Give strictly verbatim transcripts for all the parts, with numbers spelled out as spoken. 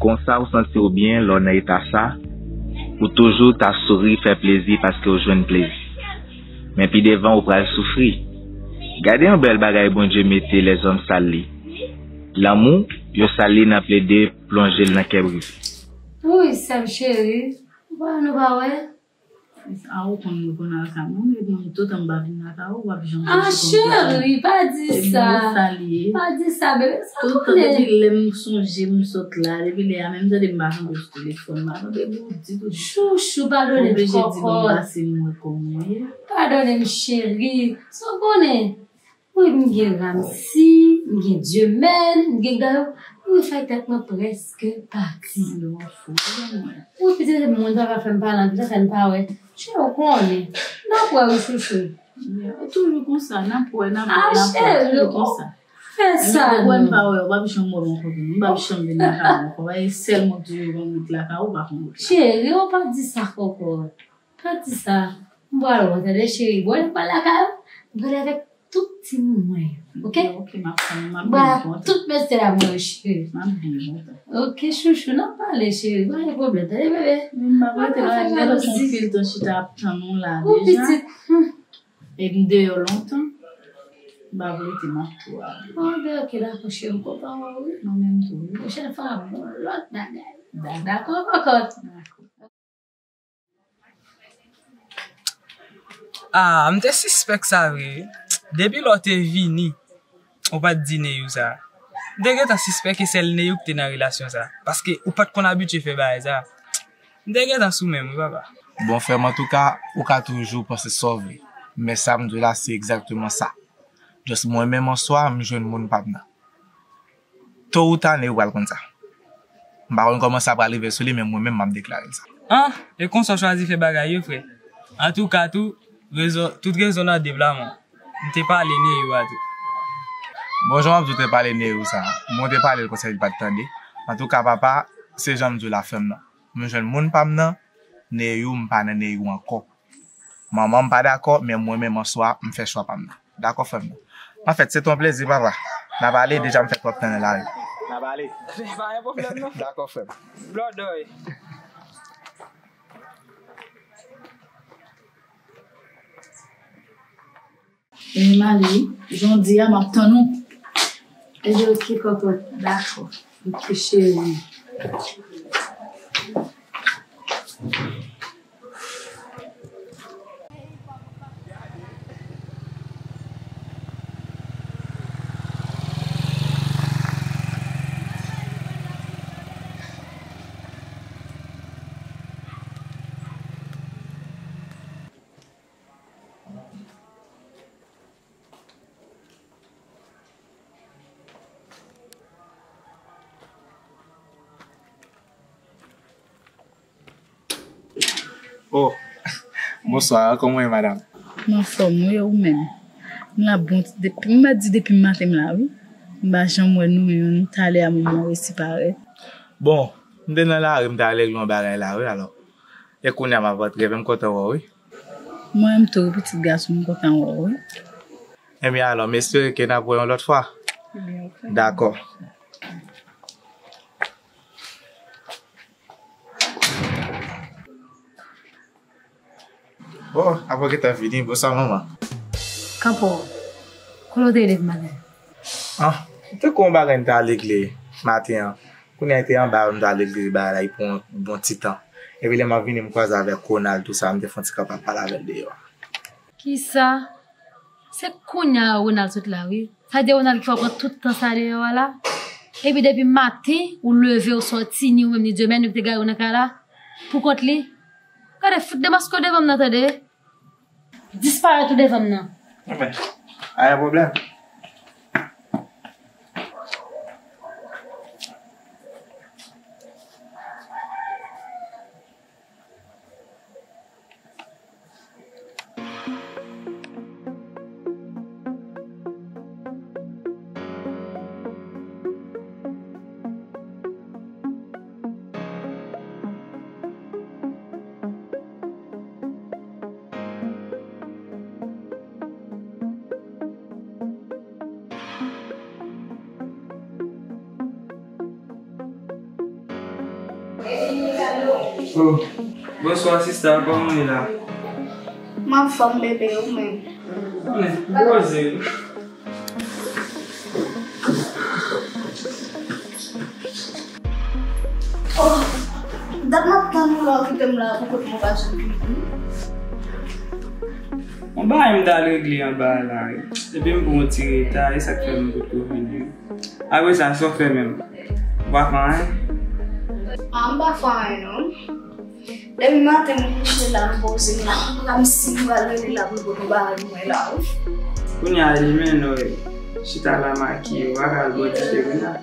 Konsa ou santi w byen lè w nan eta sa, ou toujou ta souri, fè plezi paske w jwenn plezi. Men pi devan ou pral soufri. Gade yon bèl bagay Bondye mete lèzòm sal li. Lanmou, yo sal li nan plede plonje l nan kè brize. Wi, sè m cheri, ou pa, nou pa wè? A ou konn mwen konn al ka moun, epi mwen toutan m pa vin lakay ou, w ap janm Ah, cheri, pa di sa. Epi mwen salye. Pa di sa, bebe, sa toutan konnen. Depi lè m sonje m sot la, depi lè a menm tande m pa tande w sou telefòn, m pa tande w ditou. Chouchou, padone m kòkòt. Oblije di m pase m wè kòman w ye. Padone m cheri. Sa w konnen. Wi, m gen Ramsi, m gen Dieumen, m gen Gayo. Wi, fè tèt mwen prèske pati. Wi, pitit, moun pa ka fè m pale anpil, sa fè m pa wè. Chè, ou konnen. N ap wè wi, chouchou. Ou toujou konsa, n ap wè, n ap wè, n ap wè, toujou konsa. Fè sa, non. Menm lè m pa wè, ou p ap janm wè m ankò, m p ap janm vin lakay ou ankò. E sèl moun ki toujou konn ret lakay ou, ou pa konn ret la. Cheri, ou pa di sa, kòkòt. Pa di sa. M pral wè w, tande, cheri. Bon, lè m pral lakay ou, m pral avèk tout timoun mwen yo, oke? Ok, m ap fè, m ap byen kontan. Tout mesye la mwen yo, cheri. M ap byen kontan. Oke, chouchou, n ap pale, cheri. Pa gen pwoblèm, tande, bebe? M pa prete nan gade yon pil tan chita ap tann ou la deja. Ou pitit. E m deyò lontan. M pa prete, m ap tou ale. Bon, ben, oke, dakò, cheri, m kontan wè w, wi. Mwen menm tou, wi. Pwochèn fwa, ap gen yon lòt bagay. Dakò, kòkòt. Dakò. Ah, m te sispèk sa vre wi. Depi lè w te vini, ou pa t di Neyou sa. M te gentan sispèk e sèl Neyou ki te nan relasyon sa. Paske ou pa t konn abitye fè bagay sa. M te gentan sou men m wi, papa. Bon, frè m, antouka, ou ka toujou panse sa w vle. Men sa m di w la, se egzakteman sa. Just mwen menm an swa, m jwenn moun pa m nan. To ou ta, Neyou pral konn sa. M pa konn kòman sa pral rive sou li, men mwen menm, m ap deklare l sa. An, e konsa w chwazi fè bagay yo, frè. Antouka, tou, rezon, tout rezon nan deplaman. M te pale Neyou a tou. Bon, jan w ap di w te pale Neyou sa, mwen te pale l konsa, li pa t tande. Antouka, papa, se jan m di w la, frè m nan. M jwenn moun pa m nan, Neyou, m pa nan Neyou ankò. Manman m pa dakò, men mwen menm an swa, m fè chwa pa m nan. Dakò, frè m nan. Anfèt, se te yon plezi, papa. N a pale, deja m fè twòp tan nan lari. N a pale. Pa gen pwoblèm, non. Dakò, frè m. Blòdòy. E m ale wi. Jan w di a, m ap tann ou. Ebyen, oke, kòkòt. Dakò. Oke, cheri. Oh, bonswa, kòman w ye, madanm? M anfòm, wi, e ou menm? M la bon, depi, m pa di depi maten m la, wi. M pa janm wè nou youn, talè a menm mwen resi parèt. Bon, m te nan lari, m t al regle yon bagay la, wi, alò. E kounye a m ap rantre, men m kontan wè w, wi. Mwen menm tou, pitit gason m, kontan wè w, wi. Ebyen, alò, m espere ke n ap wè yon lòt fwa. Ebyen, oke. Dakò. Bon, apre w gentan vini, bonswa, manman. Kanpo, kote w te ye depi maten? Ah, m te gen yon bagay m t al regle maten an. Kounye a, li te anba, m t al regle bagay la, li pran yon bon ti tan. Epi lè m ap vini, m kwaze avèk Ronald, tou sa, m te fè yon ti kanpe ap pale avè l deyò a. Kisa? Se kounye a Ronald sot la, wi. Sa vle di Ronald ki fè w pran tout tan sa deyò a la? Epi depi maten, ou leve, ou sòti, ni ou menm, ni Dieumen, nou ki te gade w nan kay la, pou kont li. Gade, fout demaske w devan m nan, tande. Disparèt ou devan m nan. Ebyen, pa gen pwoblèm. Oh, bonswa sista, kòman w ye la? M anfòm bebe, ou menm? Mwen, poze. Oh, dat m ap tann ou la, ou kite m la pou kote m pa janm vini. Yon bagay m t al regle anba a la, wi. Epi m pran yon ti reta, e sa k fè m potko vini. Apre sa, sa w fè menm? Ou pa fè anyen? Ah, m pa fè anyen, non. Depi maten, m kouche la, m poze m la. M pa konn si m pral rele la pou l pote yon bagay pou mwen la, wi. Kounye a, li mennen w chita la makiye, ou pa ka al bò ti te kounye a.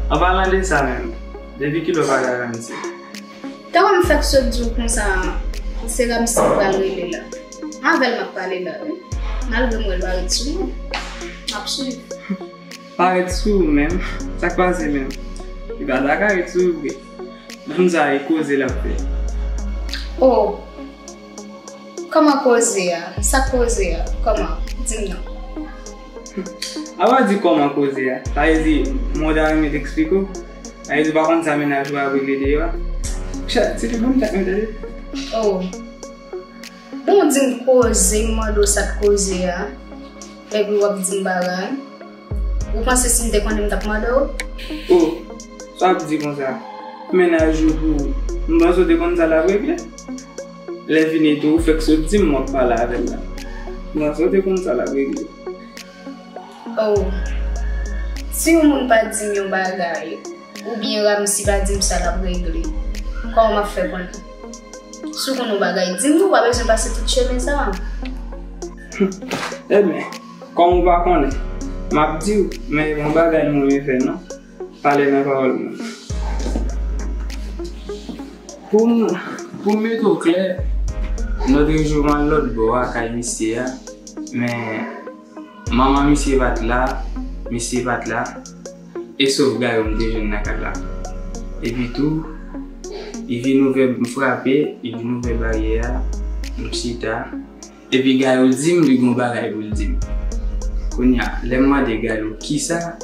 An palan de sa menm, depi kilè w pa ka rann ti? Tankou m fèk sot di w konsa, se Ramsi m pral rele la. Avè l m ap pale la, wi. Malgre m wè l pa ret sou mwen. M ap swiv. Pa ret sou ou menm? Sa k pase menm? Li pa ta ka ret sou ou vre. Menm sa e koze l ap fè. Oh! Kòman koze a? Sa k koze a? Kòman? Di m non. Apa di kòman koze a? Sa vle di, mwen ta renmen t eksplike w. Sa vle di, ou pa konn sa mennaj ou ap regle deyò a? Chat, se te bon chat mwen tande. Oh. Bon, di m koze, m mande w sa k koze a. Epi w ap di m bagay. Ou panse si m te konnen m t ap mande w? Oh, sa w ap di konsa? Mennaj ou pou ou. M panse w te konn sa l ap regle. Lè fini tou, ou fèk sot di m w ap pale avè l la. M panse w te konn sa l ap regle. Oh. Si yon moun pa di m yon bagay, oubyen Ramsi pa di m sa l ap regle, kòman m ap fè konnen? Si w konn yon bagay, di m, ou pa bezwen pase tout chemen sa a. Ebyen, kòm ou pa konnen, m ap di w, men e pa yon bagay m renmen fè non. Pale nan pawòl moun. Pou m, pou m mete w klè, lòt jou m al lòt bò a, kay misye a, men manman misye pa t la, misye pa t la, e sof Gayou m te jwenn nan kad la. Epi tou, li vin ouvè, m frape, li vin ouvè baryè a, m chita. Epi Gayou di m li gon bagay pou l di m. Kounye a, lè m mande Gayou kisa,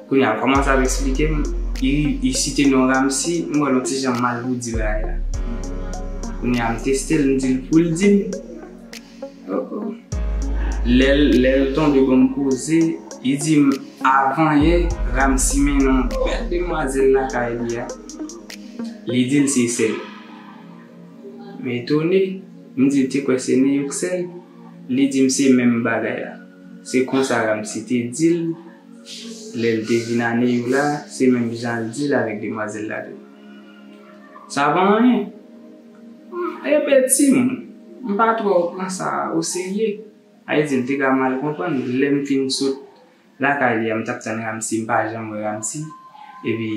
kounye a, kòman sa ap eksplike m, li, li site non Ramsi, m wè l yon ti jan mal pou di bagay la. Kounye a, m teste l, m di l pou l di m. Oh, oh. Lè l, lè l tonbe ban m koze, li di m avan yè, Ramsi mennen yon bèl demwazèl lakay li a. Li di l se sè l. M etone, m di l te kwè se Neyou k sè l. Li di m se menm bagay la. Se konsa Ramsi te di l, lè l te vin a Neyou la, se menm jan l di l avèk demwazèl la tou. Sa pa anyen. E pèdi m, m pa twò pran sa oserye. Sa vle di, m te ka mal konprann. Lè m fin sot lakay li a, m t ap tann Ramsi, m pa janm wè Ramsi. Epi,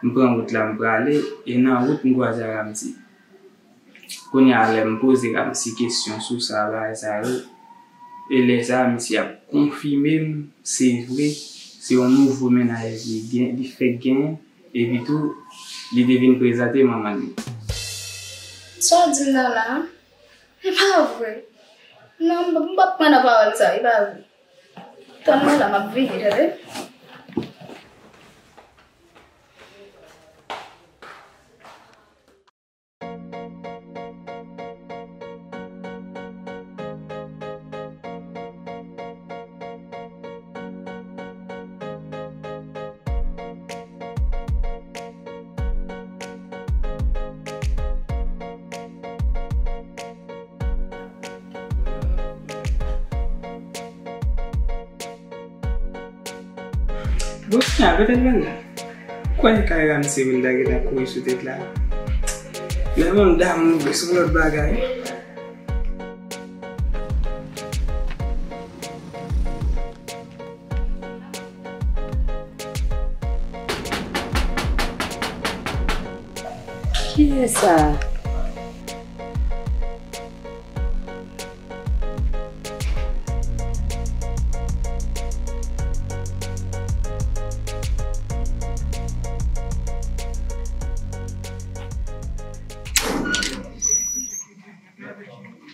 m pran wout la, m prale, e nan wout, m kwaze a Ramsi. Kounye a, lè m poze Ramsi kesyon sou sa, bagay sa yo, e lè sa a, misye ap konfime m, se vre, se yon nouvo mennaj li gen, li fèk genyen, epi tou, li te vin prezante manman l li. Sa w di m nan la a? E pa vre. Non, m p ap pran nan pawòl sa, e pa vre. Tann mwen la, m ap vini, tande. Bon, kounye a, kote l pral la? Kwè e kay Ramsi pou l ta gentan kouri sou tèt la. Lè moun damou vre, se yon lòt bagay. Kiyès sa?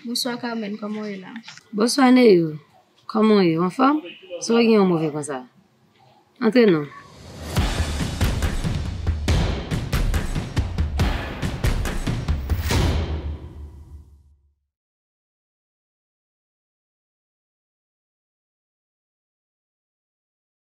Bonswa, Carmen, kòman w ye la? Bonswa, Neyou. Kòman w ye? Ou anfòm? Sa w gen yon move konsa? Antre non.